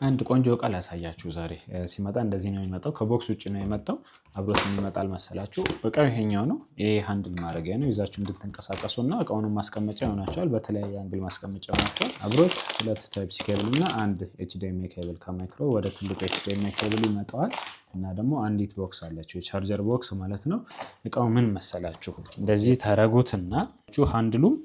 አንድ ቆንጆ እቃ ላሳያችሁ ዛሬ። ሲመጣ እንደዚህ ነው የሚመጣው። ከ box ውጭ ነው የመጣው። አብሮት ምን ይመጣል መሰላችሁ? እቃው ይሄኛው ነው። ይሄ handle ማድረጊያ ነው፣ ይዛችሁ እንድትንቀሳቀሱ እና እቃውንም ማስቀመጫ ይሆናቸዋል። በተለያየ angle ማስቀመጫ ይሆናቸዋል። አብሮት ሁለት Type C cable እና አንድ HDMI cable ከ micro ወደ ትልቁ HDMI cable ይመጣዋል። እና ደግሞ አንዲት box አለችው፣ የ charger box ማለት ነው። እቃው ምን መሰላችሁ? እንደዚህ ታረጉትና handle ኡም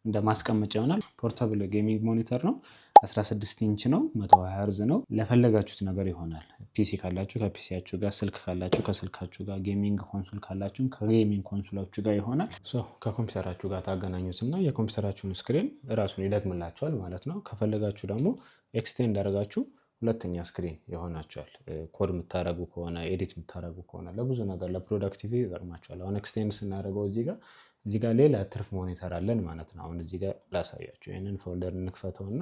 እንደ ማስቀመጫ ይሆናል። Portable gaming monitor ነው። 16 ኢንች ነው። 120 ሄርዝ ነው። ለፈለጋችሁት ነገር ይሆናል። PC ካላችሁ ከ PC ያችሁ ጋር፣ ስልክ ካላችሁ ከስልካችሁ ጋር፣ gaming console ካላችሁም ከ gaming console ኣችሁ ጋር ይሆናል። So ከኮምፒውተራችሁ ጋር ታገናኙትና የኮምፒውተራችሁን screen ራሱን ይደግምላችኋል ማለት ነው። ከፈለጋችሁ ደግሞ extend አድርጋችሁ ሁለተኛ screen ይሆናችኋል። ኮድ የምታደርጉ ከሆነ፣ edit የምታደርጉ ከሆነ፣ ለብዙ ነገር ለ productivity ይጠቅማችኋል። አሁን extend ስናደርገው እዚህ ጋር ሌላ ትርፍ monitor አለን ማለት ነው። አሁን እዚህ ጋር ላሳያችሁ። ይህንን folder እንክፈተውና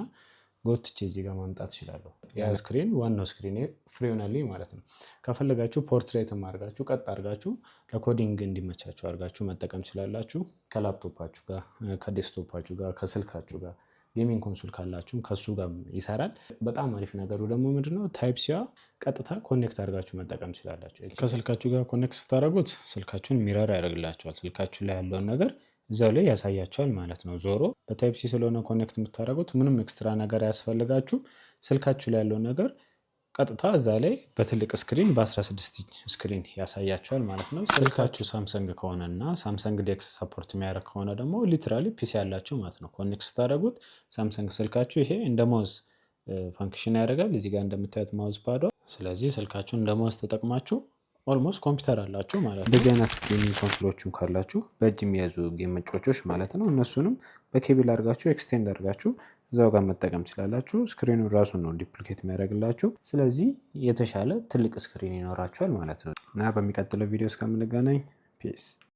ጎትቼ እዚህ ጋር ማምጣት እችላለሁ። ያ screen ዋናው screen free ይሆናልኝ ማለት ነው። ከፈለጋችሁ portrait ም አድርጋችሁ፣ ቀጥ አድርጋችሁ ለ coding እንዲመቻችሁ አድርጋችሁ መጠቀም ትችላላችሁ። ከላፕቶፓችሁ ጋር፣ ከ desktop ኣችሁ ጋር፣ ከስልካችሁ ጋር፣ gaming console ካላችሁም ከሱ ጋር ይሰራል። በጣም አሪፍ ነገሩ ደግሞ ምንድነው? Type C ዋ ቀጥታ connect አድርጋችሁ መጠቀም ትችላላችሁ። ከስልካችሁ ጋር connect ስታደርጉት ስልካችሁን mirror ያደርግላችኋል። ስልካችሁ ላይ ያለውን ነገር እዛው ላይ ያሳያችኋል ማለት ነው። ዞሮ በ Type C ስለሆነ connect የምታደርጉት ምንም extra ነገር አያስፈልጋችሁም። ስልካችሁ ላይ ያለውን ነገር ቀጥታ እዛ ላይ በትልቅ screen፣ በ16 ኢንች screen ያሳያችኋል ማለት ነው። ስልካችሁ Samsung ከሆነ እና Samsung DeX support የሚያደርግ ከሆነ ደግሞ literally PC ያላችሁ ማለት ነው። Connect ስታደርጉት Samsung ስልካችሁ ይሄ እንደ mouse function ያደርጋል። እዚህ ጋር እንደምታዩት mouse pad ኧ። ስለዚህ ስልካችሁን እንደ mouse ተጠቅማችሁ almost ኮምፒውተር አላችሁ ማለት ነው። እንደዚህ አይነት gaming console ኦችም ካላችሁ፣ በእጅ የሚያዙ game መጫወቻዎች ማለት ነው። እነሱንም በኬብል አድርጋችሁ extend አድርጋችሁ እዛው ጋር መጠቀም ትችላላችሁ። Screen ኑ ራሱን ነው duplicate የሚያደርግላችሁ። ስለዚህ የተሻለ ትልቅ screen ይኖራችኋል ማለት ነው። እና በሚቀጥለው ቪዲዮ እስከምንገናኝ peace።